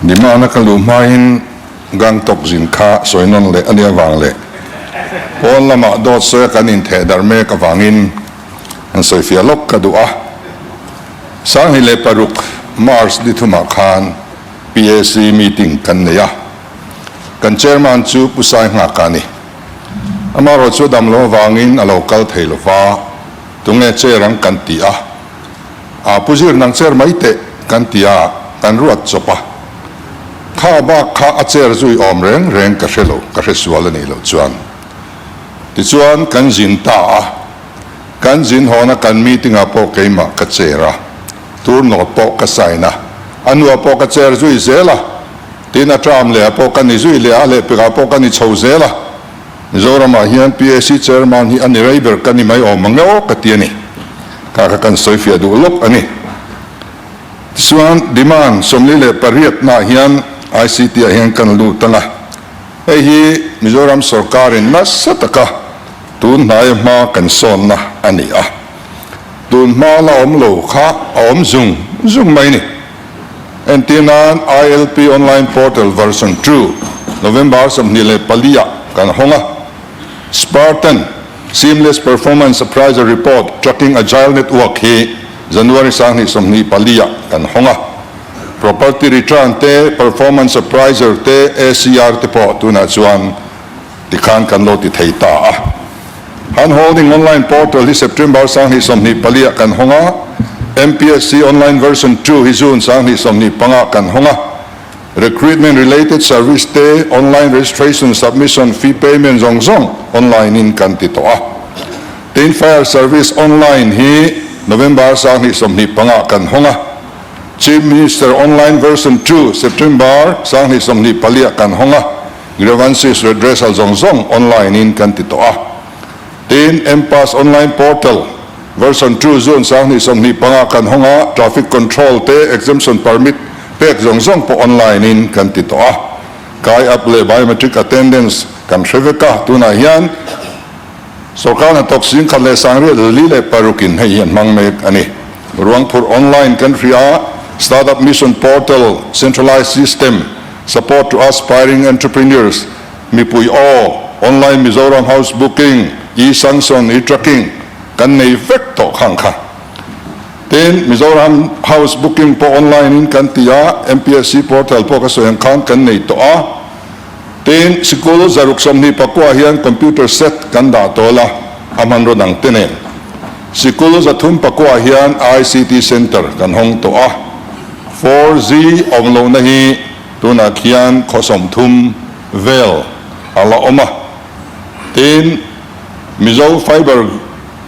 Demand-a ka luh hmain Gangtok zin kha sawi nawn leh a nih avang leh pawn lamah dawt sawia kan intheh darh mek avangin an sawifiah lawk ka duh a. 2006 March ni thumah khan PAC meeting kan nei a, kan chairman chu Pu Sainghaka a ni. Amaherawhchu a dam loh avangin a lo kal thei lo va, tunge chair ang kan ti a. A pu zir nang chair mai teh kan ti a, kan ruat chawp a. Kha bak kha a chair zui awm reng reng ka hre lo, ka hre sual a nih loh chuan. Tichuan kan zin ta a, kan zin hawna kan meeting ah pawh keimah ka chair a, tour note pawh ka sign a, a hnuah pawh ka chair zui zel a, tin a term leh ah pawh ka ni zui leh a, a lehpekah pawh ka ni chho zel a. Mizoramah hian PAC Chairman hi a ni rei ber ka ni mai awm ang e aw ka ti a ni. Kha kha kan sawifiah duh lawk a ni. Tichuan demand 48 naah hian ICT ah hian kan lut ang a. Hei hi Mizoram sawrkarin nasa taka tun hnaia hma kan sawnna a ni a. Tun hma la awm lo kha a awm zung zung mai ni. Entir nan ILP Online Portal Version 2, November 24 ah kan hawng a. Spartan, Seamless Performance Appraisal Report Tracking Agile Network hi January 2024 ah kan hawng a. Property Return te, Performance Appraiser te, ACR te pawh tunah chuan tikhan kan lo ti thei ta a. Hand Holding Online Portal hi September 2024 ah kan hawng a, MPSC Online Version 2 hi June 2025 ah kan hawng a. Recruitment related service te, online registration, submission, fee payment zawng zawng online in kan ti tawh a. Tin, Fire Service Online hi November 2025 ah kan hawng a. Chief Minister Online Version 2 September 2024 ah kan hawng a. Grievances redressal zawng zawng online in kan ti tawh a. Tin, M-Pass online portal version 2 June 2025 kan hawng a, traffic control te exemption permit pek zawng zawng pawh online in kan ti tawh a. Kai app leh biometric attendance kan hre vek a, tunah hian sawrkar hnathawk 10,146 in hei hi an hmang mek a ni. Ruangphurh online kan hria a, Startup Mission portal, centralized system, Support to aspiring entrepreneurs, Mipui aw, Online Mizoram House Booking, E-Sanction, E-Tracking kan nei vek tawh khang kha. Tin, Mizoram House Booking pawh online in kan ti a, MPSC portal pawh ka sawi ang khan kan nei tawh a. Tin, sikul 624 hian computer set kan dah tawl a, a hmanraw dang te nen. Sikul 309 hian ICT Centre kan hawng tawh a. 4G awm lohna hi tunah khian khaw 30 vel a la awm a. Tin, Mizo Fiber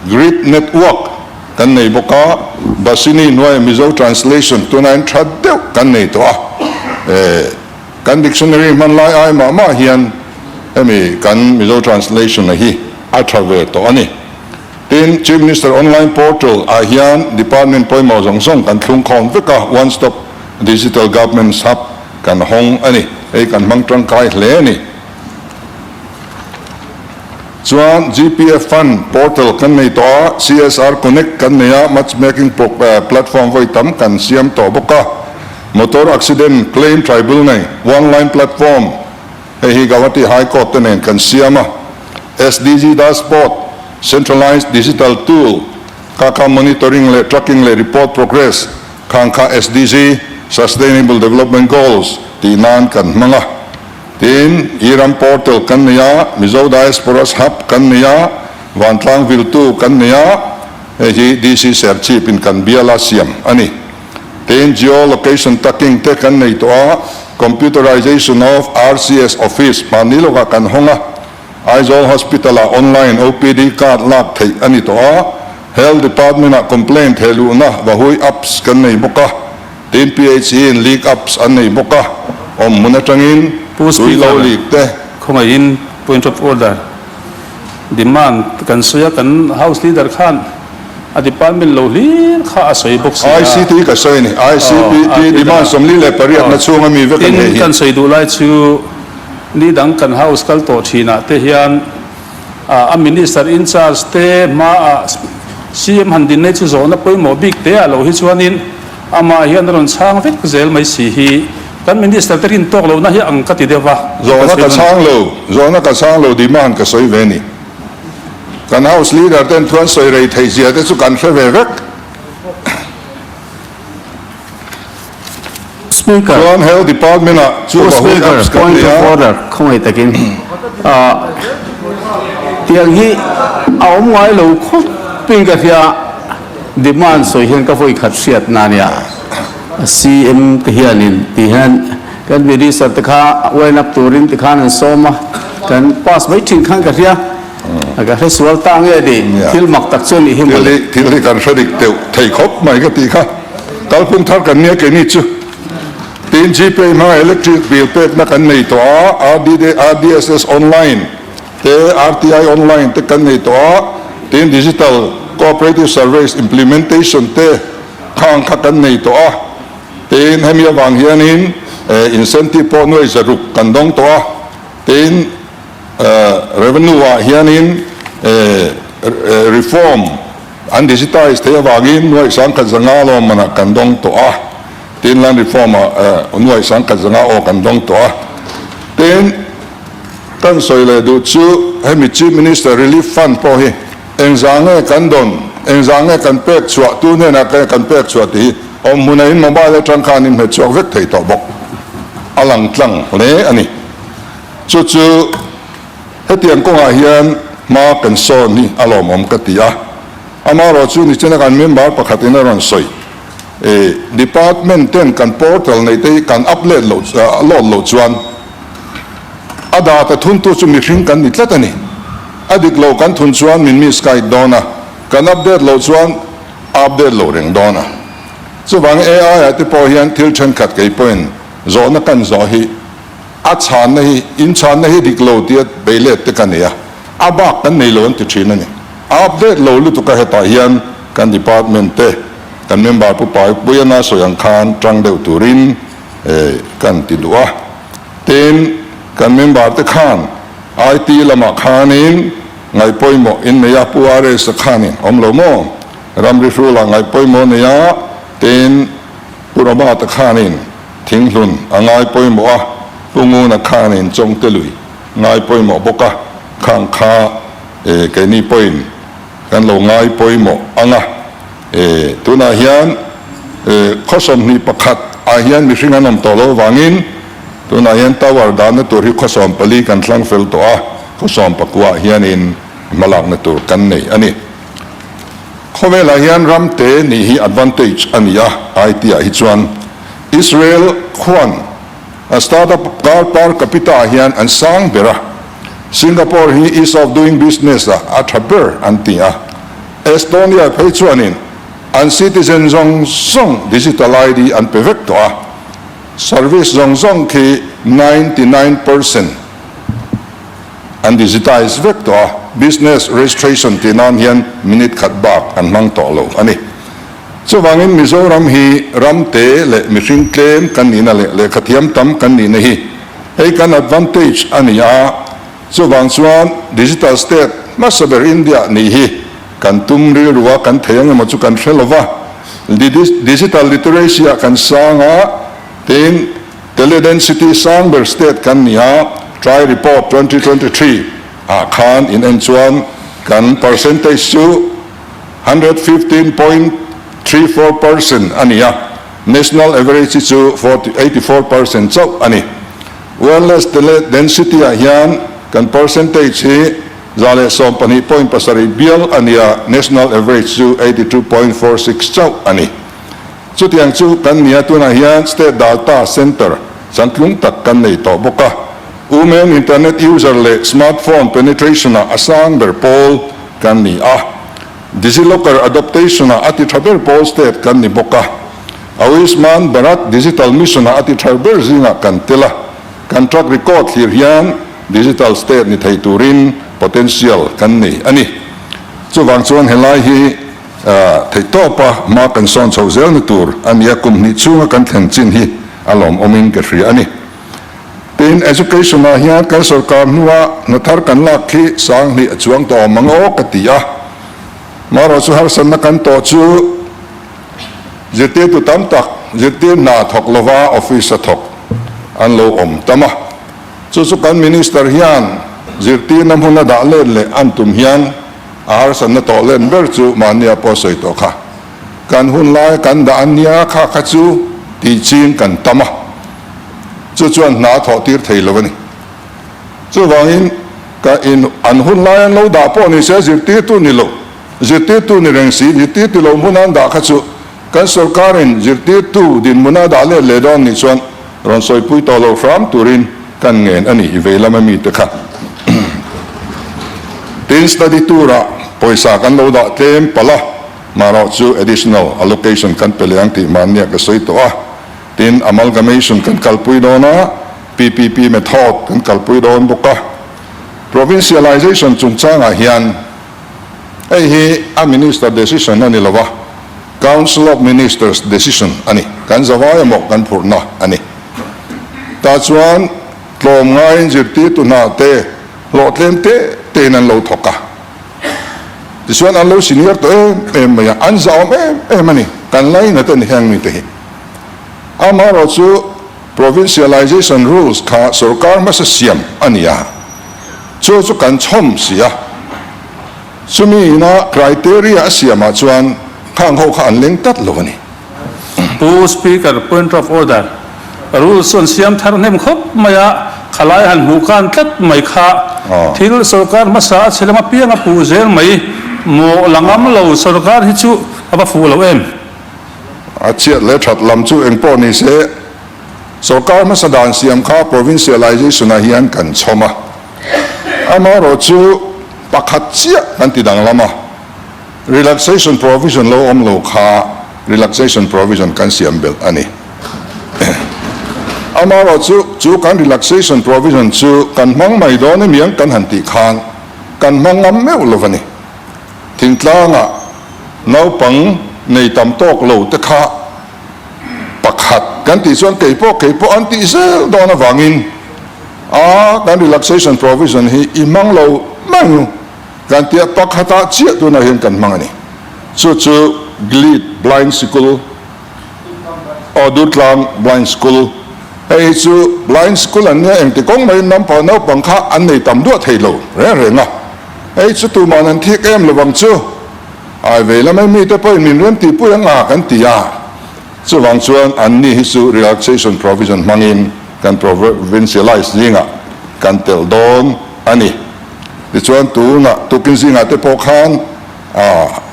Grid Network kan nei bawk a, Basini hnuaia Mizo Translation tunain tha deuh kan nei tawh a. Kan dictionary hman lai ai mah mah hian hemi kan Mizo Translation a hi a tha ve tawh a ni. Tin, Chief Minister Online Portal ah hian Department pawimawh zawng zawng kan thlung khawm vek a, One Stop Digital Government Hub kan hawng a ni. Hei kan hmang tangkai hle a ni. Chuan GPF Fund Portal kan nei tawh a, CSR Connect kan nei a, Matchmaking Platform vawi tam kan siam tawh bawk a. Motor Accident Claim Tribunal One Line Platform hei hi Guwahati High Court te nen kan siam a. SDG Dashboard, Centralized Digital Tool, kha kha monitoring leh tracking leh report progress khang kha SDG, Sustainable Development Goals, tih nan kan hmang a. Tin, e-Ram Portal kan nei a, Mizo Diasporas Hub kan nei a, Vantlang Viltu kan nei a, hei hi DC Serchhip in kan biala siam a ni. Tin, Geo-location tracking te kan nei tawh a, Computerization of RCS Office hmanni lawkah kan hawng a, Aizawl Hospital-ah online OPD card lak theih a ni tawh a, Health Department-ah complaint theh luhna Vahui apps kan nei bawk a, tin PHE in leak apps an nei bawk a, awm hmun atangin Pu tui lo Speaker, leak te. Khawngaihin point of order demand kan sawi a, kan House Leader khan a department lo hlir kha a sawi bawk si a. ICT ka sawi a ni, ICT demand 48 na chhunga mi vek a ni hei hi. Tin, kan sawi duh lai chu Ni dang kan House kal tawh thinah te hian a Minister in charge te hmaah CM han din nei chu zawhna pawimawh bik te ah lo hi chuanin amah hian a rawn chhang vek zel mai si hi. Kan Minister te rin tawk lohna hi ang ka ti deuh va. Zawhna ka chhang lo, zawhna ka chhang lo demand ka sawi ve ni. Kan House Leader ten thu an sawi rei theih zia te chu kan hre ve vek. Speaker. Chuan Health Department ah chu Speaker, point of order, khawngaih takin tiang hi a awm ngai lo khawp in ka hria, demand sawi hian ka vawi khat hriat na nia, CM te hianin ti hian kan minister te kha wind up turin ti khan an sawm a, kan pass mai thin khan ka hria, ka hre sual ta nge ni, thil mak tak chu a nih hi mawle. Thil hi kan hre dik deuh thei khawp mai ka tih kha. Kalphung thar kan nia keini chu. Tin Gpay hmanga electric bill pekna kan nei tawh a, RDSS online te, RTI online te kan nei tawh a, tin digital cooperative surveys implementation te khang kha kan nei tawh a, tin hemi avang hianin incentive pawh nuai zaruk kan dawng tawh a, tin revenue ah hianin reform An digitize theih avangin nuaih sangkhat zanga lawmmanah kan dawng tawh a, tin land reform ah nuaih sangkhat zanga aw kan dawng tawh a. Tin, kan sawi leh duh chu hemi Chief Minister Relief Fund pawh hi engzah nge kan dawn, engzah nge kan pek chhuah, tu hnenah nge kan pek chhuah tih hi awmhmunah in mobile atang khan in hmet chhuak vek thei tawh bawk. A lang tlang hle a ni. Chu chu. Hetiang kawngah hian hma kan sawn hi a lawmawm ka ti a, amaherawh chu nichina kan member pakhatin a rawn sawi, e department ten kan portal neih te hi kan upload loh load loh chuan a data thuntu chu mihring kan ni tlat a ni. A dik lo kan thun chuan min misguide dawn a, kan update loh chuan a update lo reng dawn a. Chuvangin AI ah te pawh hian thil thenkhat kei pawhin zawhna kan zawh hi, A chhanna hi, in chhanna hi dik lo tia bei let te ka nei a, a bak kan nei lo an ti thin a ni. A update lo lutuk a hetah hian kan department te, kan member Pu Pai Puiana sawi ang khan tang deuh turin kan ti duh a. Tin, kan member te khan IT lamah khanin ngaihpawimawh in nei a, Pu RS-a khanin awm lo maw? Ramri hrulah ngaihpawimawh nei a, tin Pu Robert-a khanin Thinghlun a ngai pawimawh a, Pu Nguna khanin Chawngte lui ngai pawimawh bawk a, khang kha e keini pawhin kan lo ngai pawimawh ang a. E tunah hian e khaw 21 ah hian mihring an awm tawh lo avangin tunah hian tower dahna tur hi khaw 14 kan thlang fel tawh a, khaw 19 ah hianin hmalakna tur kan nei a ni. Khawvelah hian ram te nih hi advantage a ni a, IT ah hi chuan Israel khuan a startup car per capita ah hian an sang ber a, Singapore hi ease of doing business ah a tha ber an ti a, Estonia phei chuanin an citizen zawng zawng digital ID an pe vek tawh a, service zawng zawng khi 99%. An digitize vek tawh a, business registration tih nan hian minute khat bak an hmang tawh lo a ni. Chuvangin Mizoram hi ram te leh mihring tlem kan nihna leh lehkhathiam tam kan nihna hi hei kan advantage a ni a, chuvang chuan digital state hmasa ber India nih hi kan tum rilru a, kan thei ang emaw chu kan hre lo va, digital literacy ah kan sang a, tin, Teledensity sang ber state kan ni a, Try Report 2023 ah khan in en chuan kan percentage chu 115.34% a ni a, national average hi chu 84% chauh a ni. Wireless teledensity ah hian kan percentage hi 112.7 bial a ni a, national average chu 82.46 chauh a ni. Chutiang chu kan nia tunah hian State Data Centre chantlung tak kan nei tawh bawk a. Women Internet User leh Smartphone Penetration ah a sang ber pawl kan ni a. DigiLocker Adoptation ah a ti tha ber pawl state kan ni bawk a. Ayushman Bharat Digital Mission ah a ti tha ber zingah kan tel a. Kan track record thlir hian Digital State ni thei turin potential kan nei a ni. Chuvang chuan helai hi Theihtawpa hma kan sawn chho zelna tur a nia, kum hnih chhunga kan thlen chin hi a lawmawmin ka hria a ni. Tin, Education ah hian kan sorkar hnua hna thar kan lak khi sang hnih a chuang tawh awm ang aw ka ti a. Marawh chu harsatna kan tawh chu zirtirtu tam tak zirtir hna thawk lova office a thawk. an lo awm tam a. Chu chu kan Minister hian zirtirna hmuna dah let leh an tum hian a harsatna tawh len ber chu mahnia pawh sawi tawh kha. Kan hun laia kan dah an nia kha kha chu tih ching kan tam a, chu chuan hna a thawh tir thei lo a ni. Chuvangin ka in an hun laia an lo dah pawh ni se zirtirtu ni lo, zirtirtu ni reng si, zirtirtu lo hmuna an dah kha chu Kan sorkarin zirtirtu dinhmuna dah let leh dawn nih chuan rawn sawipui tawh lo hram turin kan ngen a ni i vei lama mite kha. Tin, study tour-ah pawisa kan lo dah tlem palh a, marawh chu additional allocation kan pe leh ang tih mahnia ka sawi tawh a. Tin, amalgamation kan kalpui dawn a, PPP method kan kalpui dawn bawk a. Provincialization chungchangah hian hei hi a minister decision a ni lo a, Council of Ministers decision a ni. Kan zavai emaw kan phurhna a ni. Tah chuan tlawm ngaiin zirtirtu hna te hlawh tlem te tein an lo thawk a. Tichuan an lo senior tawh em em mai a, an zahawm em em a ni. Kan lainat a ni heng mite hi. Amaherawhchu Provincialization rules kha sorkar hmasa siam a ni a, chu chu kan chhawm si a. Chumi ina criteria a siamah chuan khang ho kha an leng tlat lo a ni. Pu Speaker, Point of Order, Rules chu an siam thar hnem khawp mai a, khalai han hmuh kan tlat mai kha thil sorkar hmasa a chhe lam apiang a puh zel mai maw la ngam lo sorkar hi chu a va fuh lo em? A chhiat leh that lam chu eng pawh ni se, sorkar hmasa dan siam kha provincialization ah hian kan chhawm a, amaherawhchu pakhat chiah kan ti danglam a, relaxation provision lo awm lo kha relaxation provision kan siam belh a ni. Amaherawhchu chu kan relaxation provision chu kan hmang mai dawn emiang kan han tih khan kan hmang ngam meuh lo a ni. Thingtlangah naupang nei tam tawk lo te kha pakhat kan tih chuan kei pawh kei pawh an tih zel dawn avangin a kan relaxation provision hi i hmang lo mai u kan tia pakhatah chiah tunah hian kan hmang a ni. Chu chu Gleed Blind Sikul aw Durtlang Blind School hei hi chu Blind School an nia engti kawng maiin naupang kha an nei tam duah thei lo reng reng a. Hei chu tuman an thik em lovang chu. Ai vei lamai mite pawhin min rem tihpui ang a kan ti a. Chuvang chuan anni hi chu relaxation provision hmangin kan provincialize zingah kan telh dawn a ni. Tichuan tunah tukin zingah te pawh khan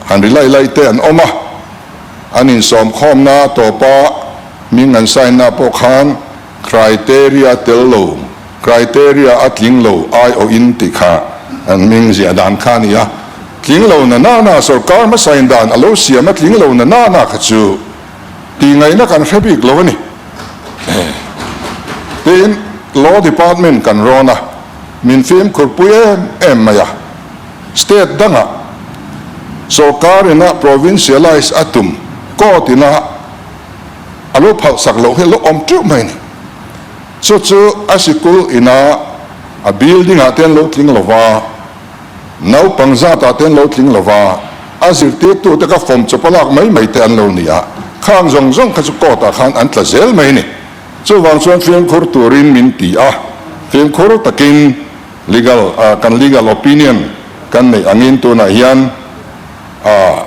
han ri laih laih te an awm a, an insawmkhawmna tawpa hming an sign na pawh khan Criteria tel lo, criteria a tling lo aiawhin tih kha an hming ziah dan kha a ni a. Tling lo na na na sorkar hmasain dan a lo siam a tling lo na na na kha chu tih ngaihna kan hre bik lo a ni. Tin, Law Department kan rawn a, min fimkhurpui em em mai a. State dangah sorkar ina provincialize a tum court ina A lo phalh sak loh hi a lo awm teuh mai a ni. Chu chu a sikul ina a building ah te an lo tling lo va, naupang zat ah te an lo tling lo va, a zirtirtu te kha fawm chawp a lak mai mai te an lo ni a, khang zawng zawng kha chu court ah khan an tla zel mai a ni. Chuvang chuan fimkhur turin min ti a, fimkhur takin legal kan legal opinion kan neih angin tunah hian A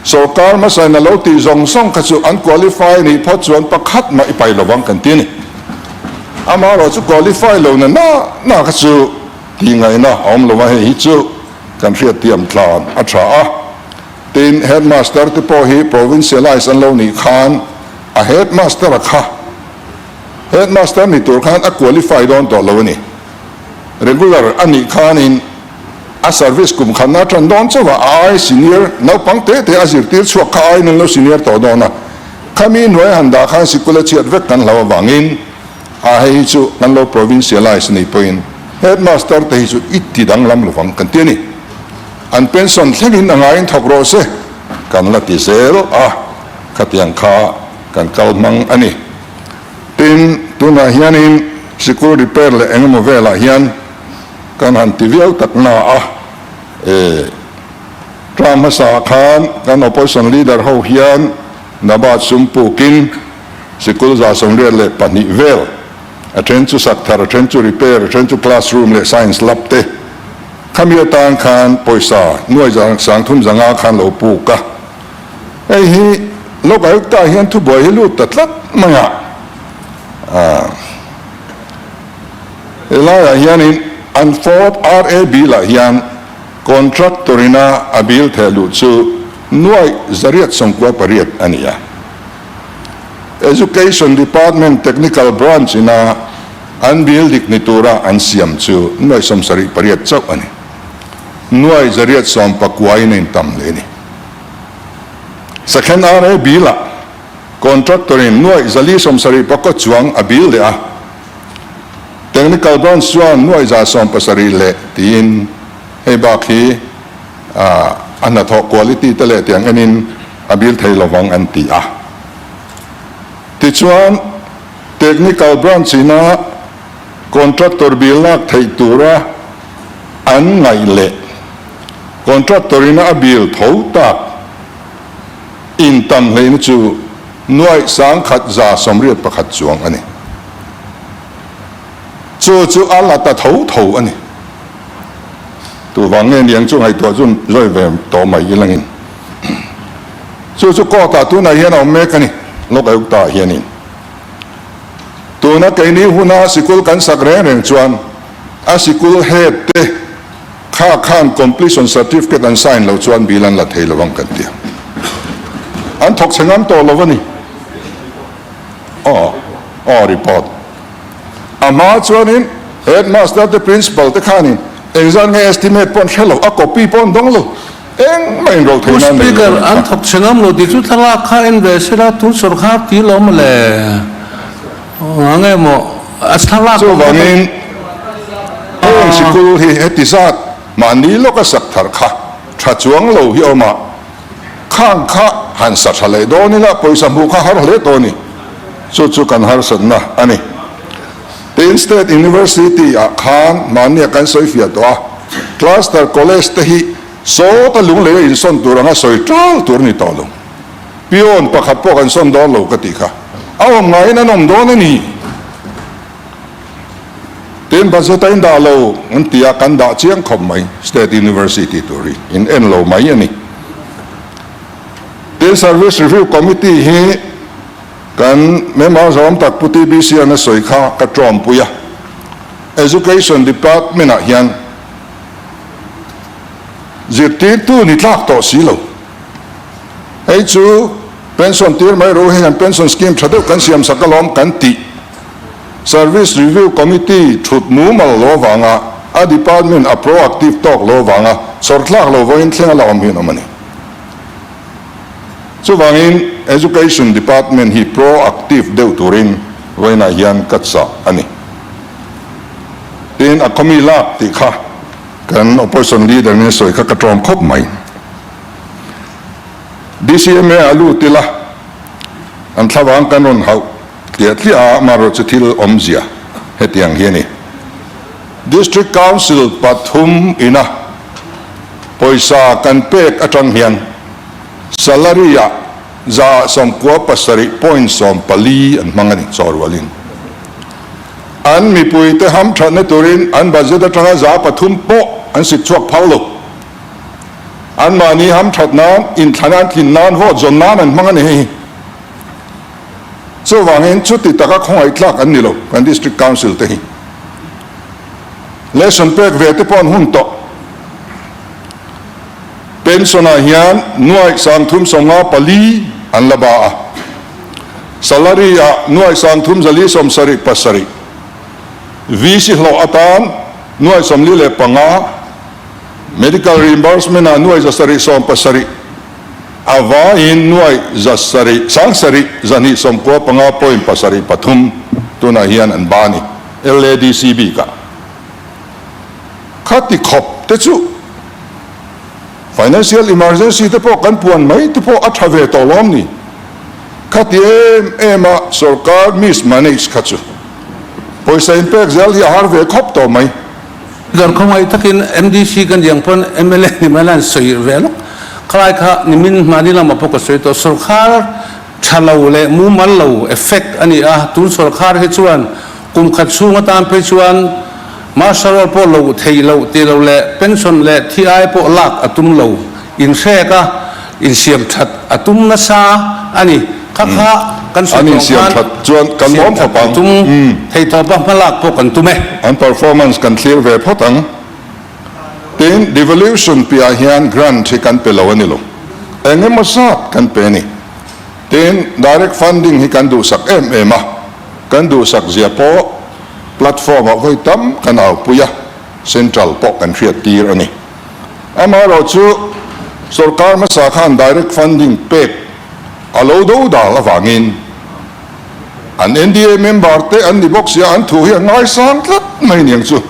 sorkar hmasain a lo tih zawng zawng kha chu an qualify nih phawt chuan pakhat mah i pai lovang kan ti a ni. Amaherawh chu qualify lo na na na kha chu tih ngaihna a awm lo a, hei hi chu kan hriatthiam tlan a tha a. Tin, headmaster te pawh hi provincialize an lo nih khan a headmaster a kha headmaster ni tur khan a qualify dawn tawh lo a ni. Regular a nih khanin A service kum khatna atan dawn chauh a, a ai senior naupang te te a zirtir chhuak kha aiin an lo senior tawh dawn a, khami hnuai han dah khan sikul a chhiat vek kan hlau avangin a hei hi chu kan lo provincialize ni pawhin headmaster te hi chu i ti danglam lovang kan ti a ni. An pension thlengin a ngaiin thawk rawh se kan la ti zel a, khatiang kha kan kal hmang a ni. Tin, tunah hianin sikul repair leh engemaw velah hian Kan han ti viau tak na a, e, term hmasa ah khan kan opposition leader ho hian Nabat sum pukin sikul 182 vel A then chu sak thar, a then chu repair, a then chu classroom leh science lab te. Khami atan khan pawisa nuai 30 zanga khan lo puk a. Hei hi Lok Ayukta hian thubuai hi lut ta tlat mai a. Helaiah hianin an fourth RA bill ah hian contractor ina a bill theh luh chu nuai 898 a ni a. Education Department Technical Branch ina an bill dik ni tura an siam chu nuai 78 chauh a ni. Nuai 819 in a intam hle a ni. Second RA bill ah Contractor in nuai 474 chuang a bill leh a, Technical Branch chuan nuai 170 leh tiin hei bak hi a hnathawh quality te leh tiang enin a bill thei lovang an ti a. Tichuan Technical Branch ina Contractor bill lak theih tura an ngaih leh Contractor ina a bill tho tak Intam hleina chu nuaih 1181 chuang a ni. Chu chu a la ta tho tho a ni. Tuvang nge niang chu ngaihtuah chu zawi ve tawh mai ilangin. Chu chu court ah tunah hian a awm mek a ni, Lok Ayukta ah hianin. Tuna keini huna sikul kan sak reng reng chuan a sikul head te, Kha khan completion certificate an sign lo chuan bill an la thei lo ang kan ti a. An thawk chhe ngam tawh lo a ni. Aw, aw report. A hma chuanin headmaster te principal te khanin engzat nge estimate pawh an hre lo, a copy pawh an dawng lo. Engmah inrawlh theih nan nei lo a ni kha. An thawk chhe ngam lo tih chu thlalak kha en ve sela tun sawrkar ti lo maw le. Nge maw a thlalak awm kha. Chuvangin heng sikul hi heti zat mahni lawka sak thar kha tha chuang lo hi awm a, khang kha han sa tha leh dawn ila pawisa hmuh kha har hle tawh a ni. Chu chu kan harsatna a ni. Tin State University ah khan mahnia kan sawi fiah tawh a, Cluster College te hi sawta lunglei a insawn tur anga sawi tal tur a ni tawh lo. Peon pakhat pawh kan sawn dawn lo ka tih kha. A awm ngaiin an awm dawn a ni. Tin budget a in dah lo an ti a, kan dah chiang khawp mai State University tur hi in en lo mai a ni. Tin Service Review Committee hi kan member zawm tak Pu TBC an a sawi kha ka tawmpui a. Education Department ah hian zirtirtu ni tlak tawh si lo. Hei chu pension tir mai ro hian pension scheme tha deuh kan siam sak alawm kan tih. Service Review Committee thut mumal lo avanga a department a proactive tawk lo avanga chawrthlak lo vawiin thleng a la awm hi an awm a ni. Chuvangin Education Department hi proactive deuh turin vawiinah hian ka chah a ni. Tin, a khawmi lak tih kha kan Opposition Leader in a sawi kha ka tawm khawp mai. DCMA a lut ila, an thlavang kan rawn hauh tliah tliah a, amaherawh chu thil awmzia hetiang hi a ni. District Council pathum ina pawisa kan pek atang hian salary ah 97.14 an hmang a ni, chawrualin. An mipuite hamthatna turin an budget atanga 3% pawh an sik chhuak phal lo. Anmahni hamthat nan, inthlan an tlin nan, vote zawn nan an hmang a ni hei hi. Chuvangin chuti taka khawngaih tlak an ni lo kan District Council te hi. Lesson pek ve te pawh an hun tawh. Pension ah hian nuaih 354 an la ba a, salary ah nuaih 3477, VC hlawh atan nuaih 45, Medical reimbursement ah nuai 770, a vaiin nuai 700 700 295.73 tunah hian an ba a ni, LADC bikah. Khati khawp te chu financial emergency te pawh kan puan mai te pawh a tha ve tawh lawm ni. Khati em em a sorkar mismanage kha chu pawisa inpek zel hi a har ve khawp tawh mai. Dawr khawngaih takin MDC ka niang pawn mla ni mai la an sawi ve lawk. Khalai kha nimin hmani lamah pawh ka sawi tawh. Sawrkhar tha lo leh mumal lo effect a ni a, tun sawrkhar hi chuan Kum khat chhung atan phei chuan Marshal Law pawh loh theih loh tih loh leh pension leh thi ai pawh lak a tum lo. Inhrek a, insiam that a tum nasa a ni. Kha kha kan An sawi tawh insiam khan that chuan kan siam lawm that khawp kan ang. tum thei tawpa hmalak pawh kan tum e. An performance kan thlir ve phawt ang. Tin, devolution piah hian grant hi kan pe lo a ni lo. Eng emaw zat kan pe a ni. Tin, direct funding hi kan duhsak em em a, kan duhsak zia pawh platform ah vawi tam kan aupui a, central pawh kan hriat tir a ni. Amaherawhchu, sorkar hmasa khan direct funding pek a lo do dal avangin an NDA member te an ni bawk sia, an thu hi a ngaisang tlat mai niang chu.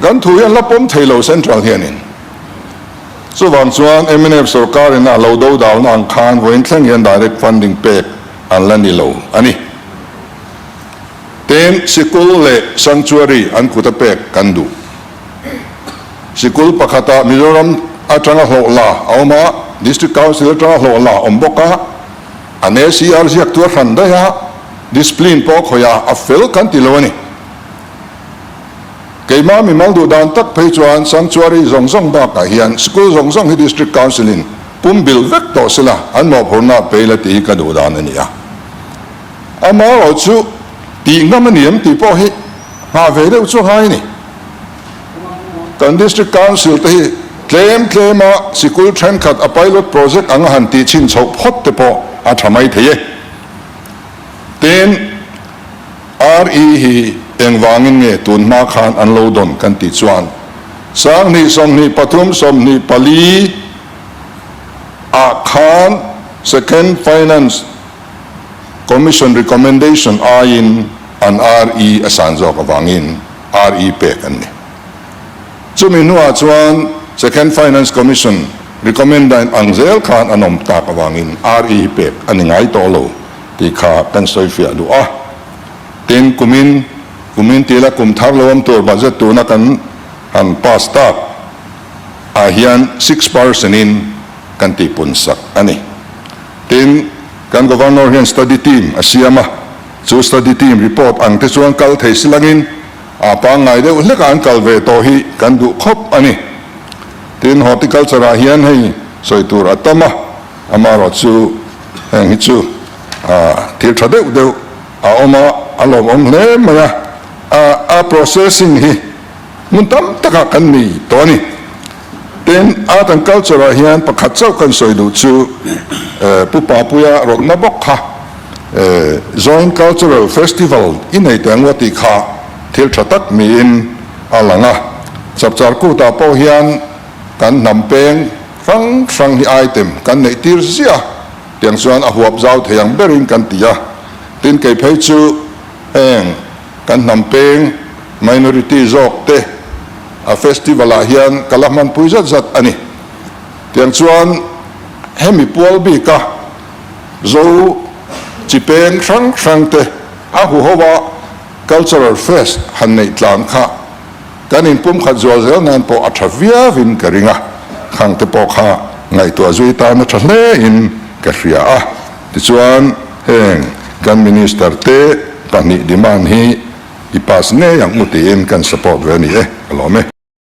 Kan thu hi an la pawm thei lo central hianin. Chuvang chuan mnf sorkarin a lo do dalna ang khan vawiin thleng hian direct funding pek an la ni lo a ni. Tin, sikul leh sanctuary an kuta pek kan duh. Sikul pakhatah Mizoram atanga hlawh la a awm a, District Council atanga hlawh la a awm bawk a, an ACR ziaktu a hran daih a, discipline pawh a khawih a, a fel kan ti lo a ni. Keimah mimal duh dan tak phei chuan Sanctuary zawng zawng bakah hian School zawng zawng hi District Council in pum bil vek tawh sela an mawhphurhna a pe ila tih hi ka duh dan a ni a. Amaherawh chu tih ngam a ni em tih pawh hi nghah ve deuh chu a ngai a ni. Kan District Council te hi tlem tlema sikul thenkhat a pilot project anga han tih chhin chhoh phawt te pawh a tha mai thei e. Tin. RE hi engvangin nge tun hma khan an lo dawn kan tih chuan 20 23 24 ah khan Second Finance Commission recommendation aiin an RE a san zawk avangin RE pek an ni. Chumi hnuah chuan Second Finance Commission recommendine ang zel khan an awm tak avangin RE hi pek a ni ngai tawh lo. Tih kha kan sawi fiah duh a. Tin, kumin, kumin tila kum thar lo awm tur budget tuna kan han pass tak ah hian 6% in kan tihpun sak a ni. Tin, kan Governor hian study team a siam a, chu study team report ang te chuan kal thei silangin a pangngai deuh hlekah an kal ve tawh hi kan duh khawp a ni. Tin, horticulture ah hian hei sawi tur a tam a. Amaherawh chu heng hi chu thil tha deuh deuh a awm a, a lawmawm hle mai a, a processing hi hmun tam takah kan nei tawh a ni. Tin, art and culture ah hian pakhat chauh kan sawi duh chu Pu Papuia rawtna bawk kha Joint Cultural Festival i nei teh ang u a tih kha thil tha tak niin a lang a. Chapchar kutah pawh hian kan hnam peng Hrang hrang hi item kan neih tir ziah tiang chuan a huap zau thei ang berin kan ti a, tin kei phei chu heng kan hnam peng minority zawk te a festival ah hian ka la hmanpui zat zat a ni. Tiang chuan hemi pual bika Zo chi peng hrang hrang te a huho a cultural fest han neih tlan kha Kan inpumkhat zual zel nan pawh a tha viauin ka ring a, khang te pawh kha ngaihtuah zui tan a tha hlein ka hria a. Tichuan, heng kan Minister te pahnih demand hi i pass ngei ang u tiin kan support ve a ni e, ka lawm e.